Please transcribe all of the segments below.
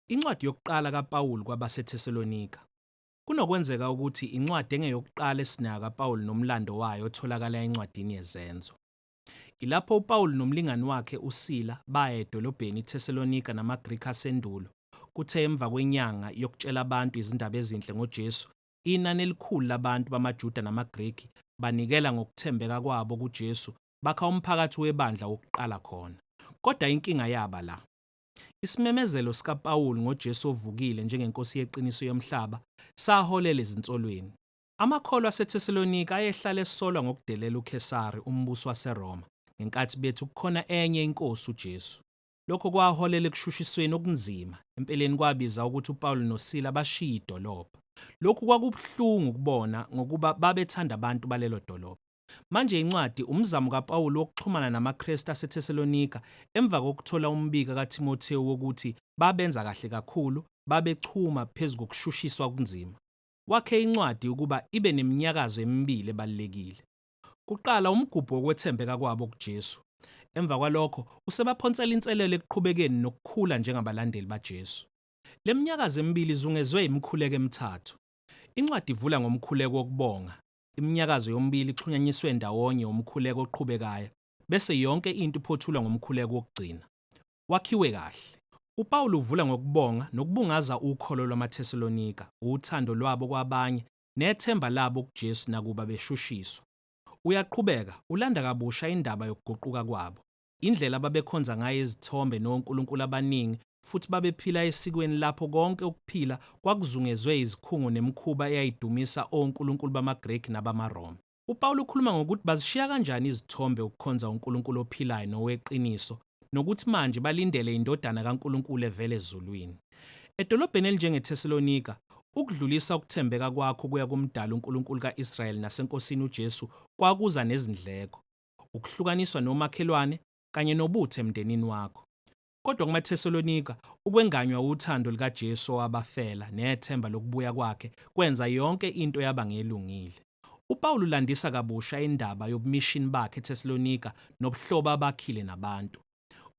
Incwadi yokuqala kaPawulu kwabaseThesalonika. Kunokwenzeka ukuthi incwadi engeyokuqala esinayo kaPawulu nomlando wayo otholakala encwadini yeZenzo. Ilapho uPawulu nomlingani wakhe uSila baya edolobheni iThesalonika namaGreki asendulo. Kuthe emva kwenyanga yokutshela abantu izindaba ezinhle ngoJesu, inani elikhulu labantu bamaJuda namaGreki banikela ngokuthembeka kwabo kuJesu bakha umphakathi webandla wokuqala khona. Kodwa inkinga yaba la. Isimemezelo sikaPawulu ngoJesu ovukile njengeNkosi yeqiniso yomhlaba saholela ezinsolweni. Amakholwa aseThesalonika ayehlale esolwa ngokudelela uKhesari, umbusi waseRoma, ngenkathi bethi kukhona enye inkosi uJesu. Lokho kwaholela ekushushisweni okunzima, empeleni kwabiza ukuthi uPawulu noSila bashiye idolobha. Lokhu kwakubuhlungu kubona ngokuba babethanda abantu balelo dolobha. Manje incwadi umzamo kaPawulu wokuxhumana namaKristu aseThesalonika emva kokuthola umbiko kaThimothewu wokuthi babenza kahle kakhulu, babechuma phezu kokushushiswa okunzima. Wakhe incwadi ukuba ibe neminyakazo emibili ebalulekile. Kuqala, umgubho wokwethembeka kwabo kuJesu. Emva kwalokho, usebaphonsela inselelo ekuqhubekeni nokukhula njengabalandeli baJesu. Le minyakazo emibili izungezwe imikhuleko emithathu. Incwadi ivula ngomkhuleko wokubonga, Iminyakazo yomibili ixhunyanyiswe ndawonye umkhuleko oqhubekayo, bese yonke into iphothulwa ngomkhuleko wokugcina. Wakhiwe kahle. UPawulu uvula ngokubonga nokubungaza ukholo lwamaThesalonika, uthando lwabo kwabanye, nethemba labo kuJesu nakuba beshushiswa. Uyaqhubeka, ulanda kabusha indaba yokuguquka kwabo. Indlela ababekhonza ngayo izithombe nonkulunkulu abaningi futhi babephila esikweni lapho konke ukuphila kwakuzungezwe izikhungo nemikhuba eyayidumisa onkulunkulu bamaGreki nabamaRoma. UPawulu ukhuluma ngokuthi bazishiya kanjani izithombe ukukhonza uNkulunkulu ophilayo noweqiniso nokuthi manje balindele iNdodana kaNkulunkulu evela ezulwini. Edolobheni elinjengeThesalonika, ukudlulisa ukuthembeka kwakho kuya kuMdali uNkulunkulu ka-Israyeli naseNkosini uJesu kwakuza nezindleko. Ukuhlukaniswa nomakhelwane, kanye nobutha emndenini wakho. Kodwa kumaThesalonika, ukwenganywa uthando lukaJesu owabafela nethemba lokubuya kwakhe kwenza yonke into yaba ngelungile. UPawulu ulandisa kabusha indaba yobumishini bakhe eThesalonika nobuhlobo abakhile nabantu.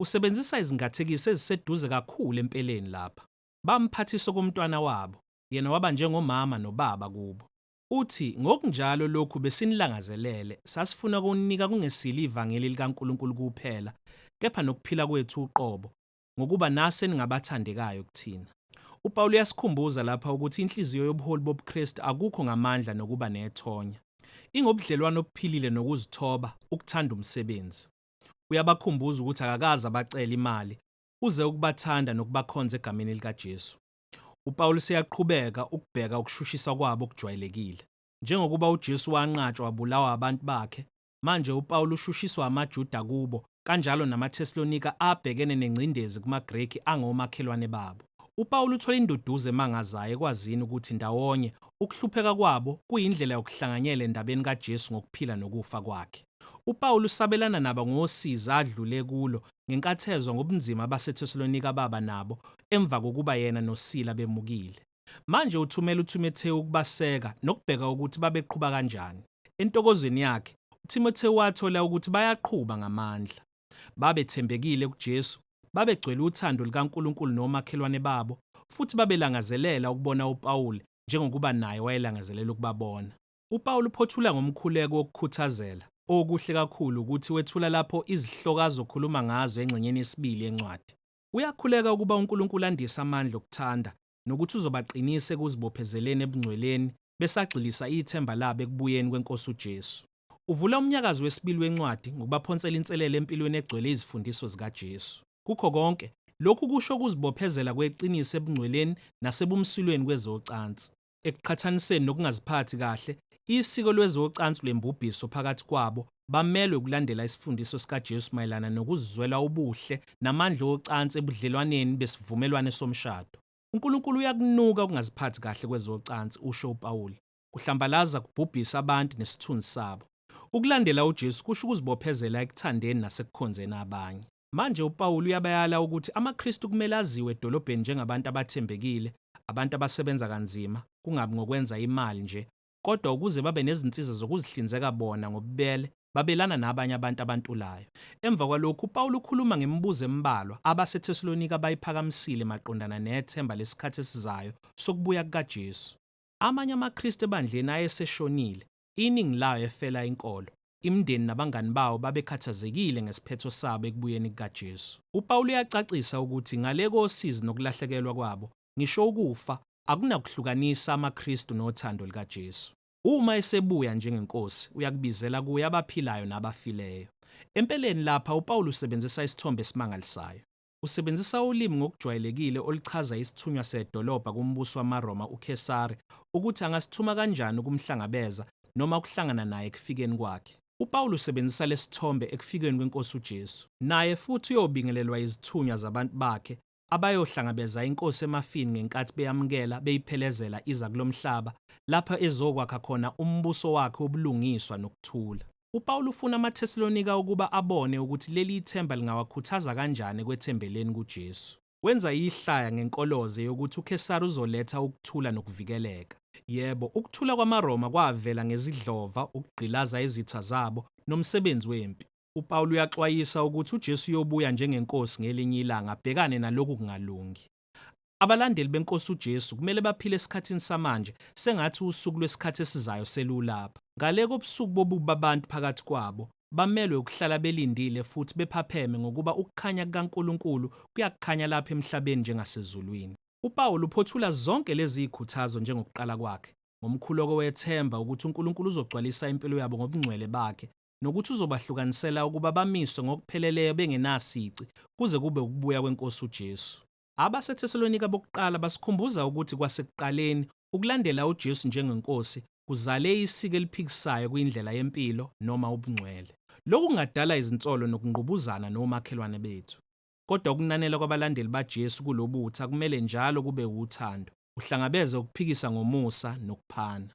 Usebenzisa izingathekiso eziseduze kakhulu empeleni lapha. Bamphathisa okomntwana wabo, yena waba njengomama nobaba kubo. Uthi, Ngokunjalo lokhu besinilangazelele, sasifuna ukuninika kungesilo ivangeli likaNkulunkulu kuphela, kepha nokuphila kwethu uqobo, ngokuba nase ningabathandekayo kuthina. UPawulu uyasikhumbuza lapha ukuthi inhliziyo yobuholi bobuKristu akukho ngamandla nokuba nethonya. Ingobudlelwano obuphilile nokuzithoba, ukuthanda umsebenzi. Uyabakhumbuza ukuthi akakaze abacele imali, uze ukubathanda nokubakhonza egameni likaJesu. UPawulu useyaqhubeka ukubheka ukushushiswa kwabo okujwayelekile. Njengokuba uJesu wanqatshwa wabulawa abantu bakhe, manje uPawulu ushushiswa amaJuda kubo, kanjalo namaThesalonika abhekene nengcindezi kumaGreki angomakhelwane babo. UPawulu uthola induduzo emangazayo ekwazini ukuthi ndawonye, ukuhlupheka kwabo kuyindlela yokuhlanganyela endabeni kaJesu ngokuphila nokufa kwakhe. UPawulu usabelana nabo ngosizi adlule kulo ngenkathi ezwa ngobunzima abaseThesalonika ababa nabo emva kokuba yena noSila bemukile. Manje uthumela uThimothewu ukubaseka nokubheka ukuthi babeqhuba kanjani. Entokozweni yakhe, uThimothewu wathola ukuthi bayaqhuba ngamandla. Babethembekile kuJesu, babegcwele uthando lukaNkulunkulu nomakhelwane babo, futhi babelangazelela ukubona uPawulu njengokuba naye wayelangazelela ukubabona. UPawulu uphothula ngomkhuleko wokukhuthazela. Okuhle kakhulu ukuthi wethula lapho izihloko azokhuluma ngazo engxenyeni yesibili yencwadi. Uyakhuleka ukuba uNkulunkulu andise amandla okuthanda nokuthi uzobaqinisa ekuzibophezeleni ebungcweleni besagxilisa ithemba labo ekubuyeni kweNkosi uJesu. Uvula umnyakazo wesibili wencwadi ngokubaphonsela inselele empilweni egcwele izifundiso zikaJesu. Kukho konke, lokhu kusho ukuzibophezela kweqiniso ebungcweleni nasebumsulweni kwezocansi. Ekuqhathaniseni nokungaziphathi kahle, isiko lwezocansi lwembubhiso phakathi kwabo bamelwe ukulandela isifundiso sikaJesu mayelana nokuzizwela ubuhle namandla ocansi ebudlelwaneni besivumelwane somshado. UNkulunkulu uyakunuka ukungaziphathi kahle kwezocansi, usho uPawulu. Kuhlambalaza kubhubhisa abantu nesithunzi sabo. Ukulandela uJesu kusho ukuzibophezela ekuthandeni nasekukhonzeni abanye. Manje uPawulu uyabayala ukuthi amaKristu kumele aziwe edolobheni njengabantu abathembekile, abantu abasebenza kanzima, kungabi ngokwenza imali nje, kodwa ukuze babe nezinsiza zokuzihlinzeka bona ngobubele. Babelana nabanye abantu abantulayo. Emva kwalokhu, uPawulu ukhuluma ngemibuzo embalwa abaseThesalonika abayiphakamisile maqondana nethemba lesikhathi esizayo sokubuya kukaJesu. Amanye amaKristu ebandleni ayeseshonile, iningi layo efela inkolo. Imindeni nabangani bawo babekhathazekile ngesiphetho sabo ekubuyeni kukaJesu. UPawulu uyacacisa ukuthi ngale kosizi nokulahlekelwa kwabo, ngisho ukufa akunakuhlukanisa amaKristu nothando lukaJesu. Uma esebuya njengeNkosi, uyakubizela kuye abaphilayo nabafileyo. Empeleni lapha uPawulu usebenzisa isithombe esimangalisayo. Usebenzisa ulimi ngokujwayelekile oluchaza isithunywa sedolobha kumbusi wamaRoma uKhesari ukuthi angasithuma kanjani ukumhlangabeza noma ukuhlangana naye ekufikeni kwakhe. UPawulu usebenzisa lesithombe ekufikeni kweNkosi uJesu. Naye futhi uyobingelelwa izithunywa zabantu bakhe abayohlangabeza iNkosi emafini ngenkathi beyamukela beyiphelezela iza kulomhlaba lapho ezokwakha khona umbuso wakhe wobulungiswa nokuthula. UPawulu ufuna amaThesalonika ukuba abone ukuthi leli ithemba lingawakhuthaza kanjani ekwethembeleni kuJesu. Wenza ihlaya ngenkoloze yokuthi uKhesari uzoletha ukuthula nokuvikeleka. Yebo, ukuthula kwamaRoma kwavela ngezidlova, ukugqilaza izitha zabo, nomsebenzi wempi. UPawulu uyaxwayisa ukuthi uJesu uyobuya njengeNkosi ngelinye ilanga abhekane nalokhu kungalungi. Abalandeli beNkosi uJesu kumele baphile esikhathini samanje sengathi usuku lwesikhathi esizayo selulapha. Ngale kobusuku bobubi babantu phakathi kwabo, bamelwe ukuhlala belindile futhi bephapheme ngokuba ukukhanya kukaNkulunkulu kuyakukhanya lapha emhlabeni njengasezulwini. UPawulu uphothula zonke lezi zikhuthazo njengokuqala kwakhe, ngomkhuleko wethemba ukuthi uNkulunkulu uzogcwalisa impilo yabo ngobungcwele bakhe nokuthi uzobahlukanisela ukuba bamiswe ngokupheleleyo bengenasici kuze kube ukubuya kweNkosi uJesu. AbaseThesalonika bokuqala basikhumbuza ukuthi kwasekuqaleni ukulandela uJesu njengeNkosi kuzale isiko eliphikisayo kwindlela yempilo noma ubungcwele. Lokhu kungadala izinsolo nokungqubuzana nomakhelwane bethu. Kodwa ukunanela kwabalandeli baJesu kulobutha kumele njalo kube wuthando, uhlangabeze ukuphikisa ngomusa nokuphana.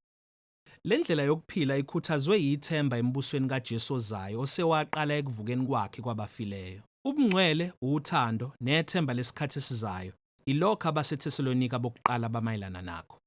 Le ndlela yokuphila ikhuthazwe yithemba embusweni kaJesu ozayo osewaqala ekuvukeni kwakhe kwabafileyo. Ubungcwele, uthando, nethemba lesikhathi esizayo ilokho abaseThesalonika bokuqala abamayelana nakho.